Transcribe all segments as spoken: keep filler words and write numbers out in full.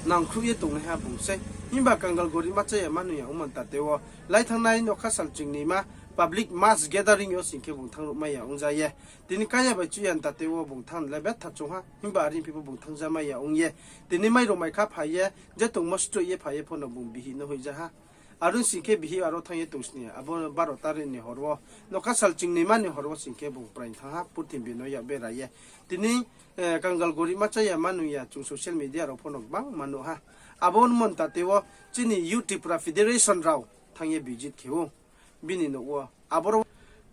nangkhruh ye tongnaiha bung sei. Himba kangal gorib ma chaya ma nung ya ongmo ni tate wo, lai thanngnai nokha sal chingnima public mass gathering yo sing khe bung thanngruhmai ya ongja ye. Tini kaya bai chuh ya ni tate wo bung thanng le betha choung ha, himba are phi pho bung thanngja mai ya ong ye. Tini mairung mai kha phai ye, je tongmo stroh ye phai ye pho no bung bihih no hoihja ha. Are ong sing khe bihih aro thanng ye tongsni, abo baro tarik ni hor wo, nokha sal chingnima ni hor wo sing khe bung praing thanng ha, purthimbi no yak bera ye. Tini kangal gorib ma chaya ma nung ya chung social media rao pho no gbangma nuh ha. Abo ongmo ni tate wo chini Youth Tipra Federation rao thanng ye visit khe ou bini nouh wo. Aboro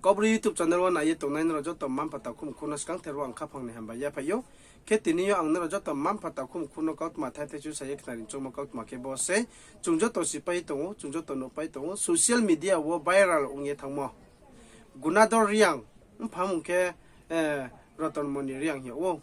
Kaubru YouTube channel wo nai ye tongnai nrao joto mma-mpha takhu mkhu no skangther wo ang khaphang ni hambai yaphai ou. Khe tini yo ang nrao joto mma-mpha takhu mkhu no kautma thai thai chu sa ye khnari choungmo kautma khe bo sei. Chung joto sipai tong ou, chung joto nuhpai tong ou, social media wo viral ong ye thanngmo Gunadhor Reang, mpha mung khe Rotonmoni Reang hing yag ou.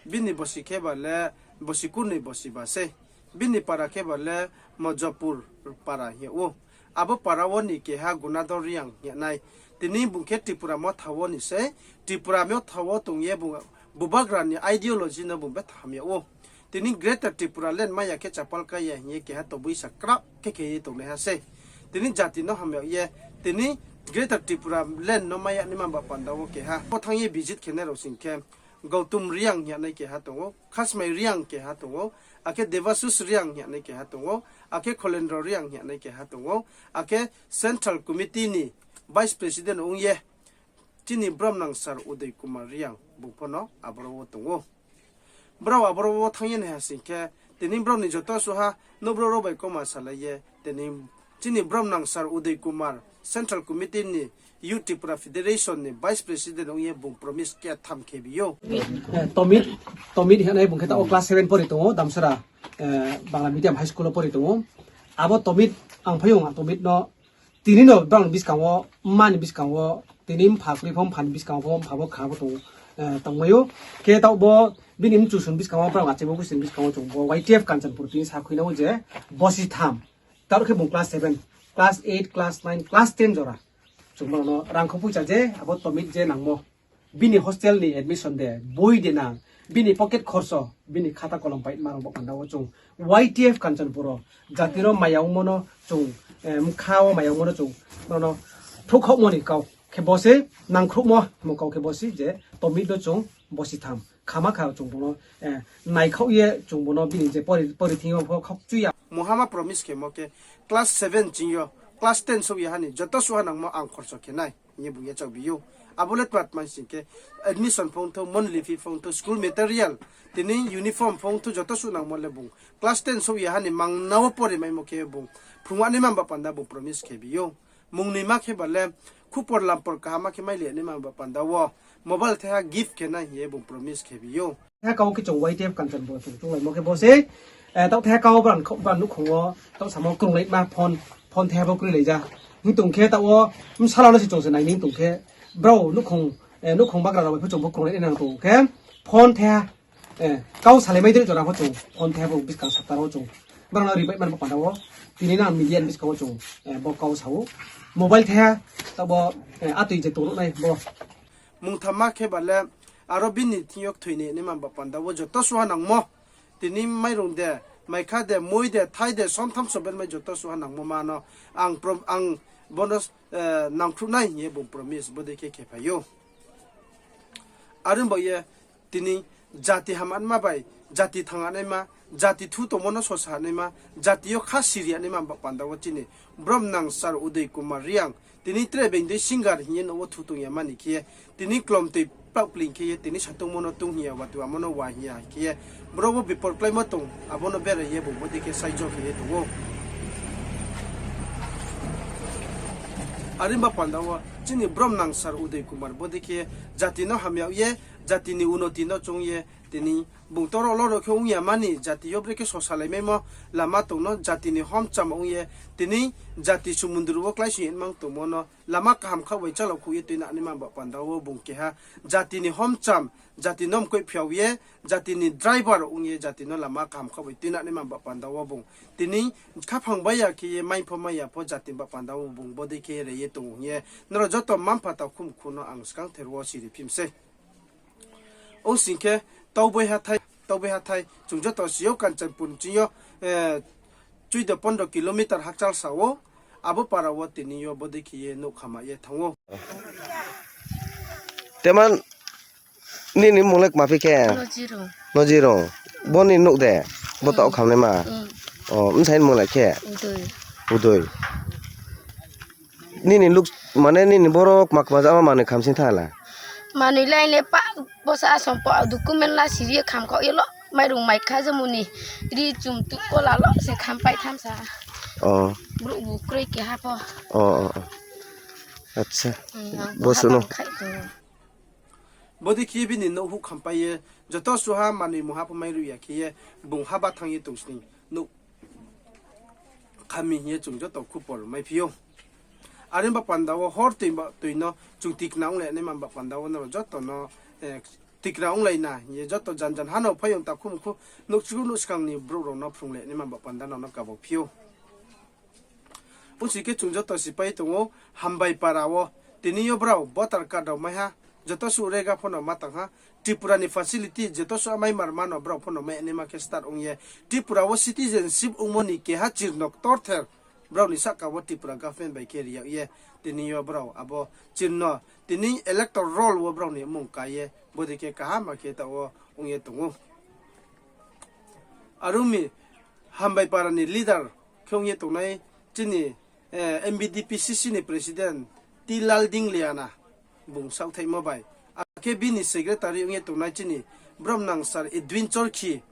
Bini bosi khe ba le bosi kurnoi bosi ba sei. Bini para khe ba le Mojopur para hing yag ou. Abo para wo ni keha Gunadhor Reang hing yag nai. Tini bung khe Tripura Motha wo ni sei. Tripura Motha wo tong ye bung bubagra ni ideology no bung betha ham yag ou. Tini Greater Tipraland mai ya khe chapal kai ya hing ye keha tobui sa krap khe khe ye tongnaiha sei. Tini jati no ham yag ye, tini Greater Tipraland no mai ya naima ba panda wo keha. Bo thanng ye visit khenai rao sing khe, Gautam Reang hing yag nai keha tong ou, Khasmai Reang keha tong ou, akhe Devasis Reang hing yag nai keha tong ou, akhe Kholendro Reang hing yag nai keha tong ou, akhe Central Committee ni Vice President ong ye, chini bromnang Sir Uday Kumar Reang bung pho no aboro wo tong ou. Brao aboro wo thanng ye naiha sing khe, tini brao ni joto suha nouhbrouh rao bai kauma salai ye, tini chini bromnang Sir Uday Kumar, Central Committee ni Youth Tipra Federation ni Vice President ong ye bung promise ketham khe bi ou. Tomit, Tomit hing nai bung khe taoh wo class seven pori tong ou, Damsara Bangla Medium High School wo pori tong ou. Abo Tomit, ang phai ou, Tomit no tini no brao ni buskang wo, mma ni buskang wo, tini mpha kroi pho mpha ni buskang wo, mpha bo kha bo tong, tongmai ou. Khe taoh bo bini mchusun buskang wo, brao achaibo buskang ni buskang wo chung bo Y T F Kanchanpur tini sa khuinang ou je bosi tham. Taoh khe bung class seven, class eight, class nine, class ten jora. Chung brao no rangkho poicha je, abo Tomit je nangmo. Bini hostel ni admission de, boi de nang, bini pocket khorso, bini khata kolom paima rao bo panda wo chung Y T F Kanchanpur wo jati no maya ongmo no chung, mkha wo maya ongmo no chung, brao no phruhkhaohmo ni kau khe bo sei, nangkhruhmo himo kau khe bo sei je Tomit no chung bosi tham khama kha chung bung no naikhaoh ye chung bung no bini je pori thing yo pho khaukchu ya. Muhama promise khemo khe class seven ching yo class ten souh ya ha ni joto suha nangmo ang khorso khe nai hing ye bung yachaoh bi ou. Abo le tma tma sing khe admission pho ongthou, monthly fee pho ongthou, school material, tini uniform pho ongthou, joto suh nangmo le bung class ten souh ya ha ni mangna wo pori maimo khe bung phrung ya naima ba panda bung promise khe bi ou. Mungnoima khe ba le khupor lampor kaham khe mai le naima ba panda wo mobile thaiha gift khe nai hing ye bung promise khe bi ou. Thaiha kau khe chung Y T F Kanchanpur chung chunglaimo khe bo sei, taoh thaiha kau brao nouhkhong wo taoh samo krunglaima phone, phone thaiha bo kroilai ja. Hing tong khe taoh wo bsala no se chung se nai ni tong khe brao nouhkhong bagra rao bai pho chung bo krunglai nai nang tong khe phone thaiha kau salaimai dei jora pho chung phone thaiha bo buskang sapta rao chung brao no ribaihma ba panda wo tini nang media ni buskang wo chung bo kau sa ou. Mobile thaiha taoh bo atoi je tongruh nai bo. Mungthamma khe ba le aro bini thing yo kthoi ni naima ba panda wo joto suha nangmo. Tini mairung de, maikha de, moi de, thai de, somtham sober mai joto suha nangmo ma no ang, ang bo no nangkhruh nai hing ye bung promise bodei khe khe phai ou. Are ong ba ye tini jati hamanaima bai jati thannganaima, jati thu tongmo no sosa naima, jati yo kha siri ya naima ba panda wo chini bromnang Sir Uday Kumar Reang tini tre being dei singer hing ye nouh wo thu tong ya mani khe ye, tini klomtoi paohpling khe ye, tini satungmo no tung hing ya, watoi amo no wa hing ya khe ye, brouh bo bipor kláimo tong, abo no berai ye bung bodei khe saijo khe ye tong ou. Are ba panda wo chini bromnang Sir Uday Kumar bodei khe jati no hamyag ye, jati ni unoti no choung ye, tini bung toro loro khe ong ya mani, jati yo brekhe sosalaimaimo lama tong no, jati ni homcham ong ye, tini jati sumundru wo kláising ye nmang tongmo no lama kaham khaoh bai chalao khouh ye tuinanaima ba panda wo bung keha jati ni homcham, jati no mkoih phiao ye, jati ni driver ong ye, jati no lama kaham khaoh bai tuinanaima ba panda wo bung tini khaphang bai ya khe ye, mai pho mai ya pho jati ba panda wo bung bodei khe ye re ye tong ou hing ye nrao joto mma-mpha takhu mkhu no ang skangther wo siri phim sei. Ong sing khe, tauboiha thai, Taubai hathái chung joto si ou Kanchanpur ching yo, eh, চৌদ্দ পনেরো kilometer hakchal sa ou, abo para wo tini yo bodei khe ye nouh khama ye thanng ou. Teman, nini mung le kma phi khe? Nojirong. Nojirong. Bo ni nouh de? Bo taoh khamnaima? O, bsai ni mung le khe? Udoi. Nini luk, mane nini boro kma kma jama manoi kham sing tha la? Manoi lai le pa, bosa asom po document la siri ye kham khaoh ye lo, mairung mai kha jemuni, ri chum tu kola lo se khampai thamsa. Brouh bu kroi keha pho. Acha. Bo suh no. Bodei khe bini nouh huh khampai ye, joto suha manoi mungha pho mairuh ya khe ye, bung haba thanng ye tong sning nouh khami hing ye chung joto khupor maiphi ou. Are ba panda wo hor toi ba toi no chung tikna onglai naima ba panda wo nrao joto no, eh, tikna onglai na hing ye joto jan jan ha no phaiyong takhu mkhu nouhchu nouhskang ni brouh rao no phrunglai naima ba panda no no kabo phi ou. Ongsi khe chung joto sipai tong ou, Hambai para wo. Tini yo brao voter card rao mai ha, joto suh rega pho no ma tang ha. Tripura ni facility joto suh mai marma no brao pho no mai naima khe start ong ye. Tripura wo citizenship ongmo ni keha chirno ktorther brao ni sahka wo Tripura government bai khe ri yag ye. Tini yo brao abo chirno tini electoral roll wo brao ni mung ka ye. Bodei khe kaham khe taoh wo ong ye tong ou. Are ong mi Hambai para ni leader khe ong ye tongnai chini, eh, M B D P C C ni president T Lal Dingliana bung saohthaihmo bai. Akhe bini secretary ong ye tongnai chini bromnang sir Edwin Chorkhi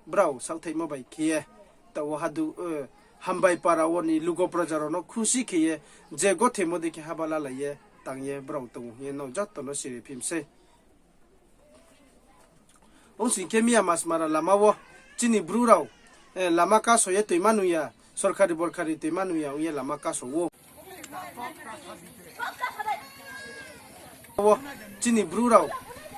brao saohthaihmo bai khe ye. Taoh wo hadu, eh, Hambai para wo ni lugo praja rao no khusi khe ye je gothemo dei khe haba lalai ye tang ye brao tong ou hing ye no joto no siri phim sei. Ongsi khe miya Masmara lama wo chini Bru rao, eh, lama kaso ye toima nung ya, sorkari borkari toima nung ya ong ye lama kaso ou. Wo chini Bru rao,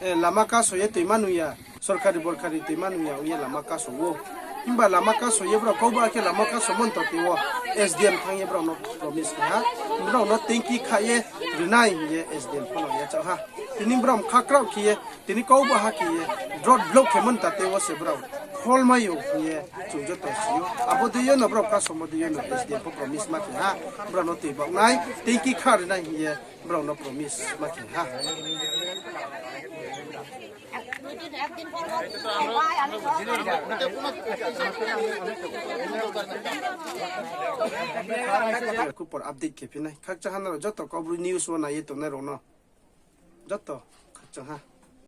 eh, lama kaso ye toima nung ya, sorkari borkari toima nung ya ong ye lama kaso ou. Himba lama kaso ye brao kauba khe lama kaso mon ta tei wo S D M thanng ye brao no promise khe ha. Brao no tengki kha ye rinai hing ye S D M pho no yachaoh ha. Tini brao mkha kraoh khe ye, tini kauba ha khe ye, road block khe mon ta tei wo se brao kholmai ou hing ye chung joto si ou. Abo dei yo no brao kasomo dei yo no S D M pho promise ma khe ha. Brao no tui baoh nai, tengki kha rinai hing ye brao no promise ma khe ha. Khupor update khe phi nai. Khakchang ha nrao joto Kaubru news wo nai ye tongnai rao no. Joto khakchang ha.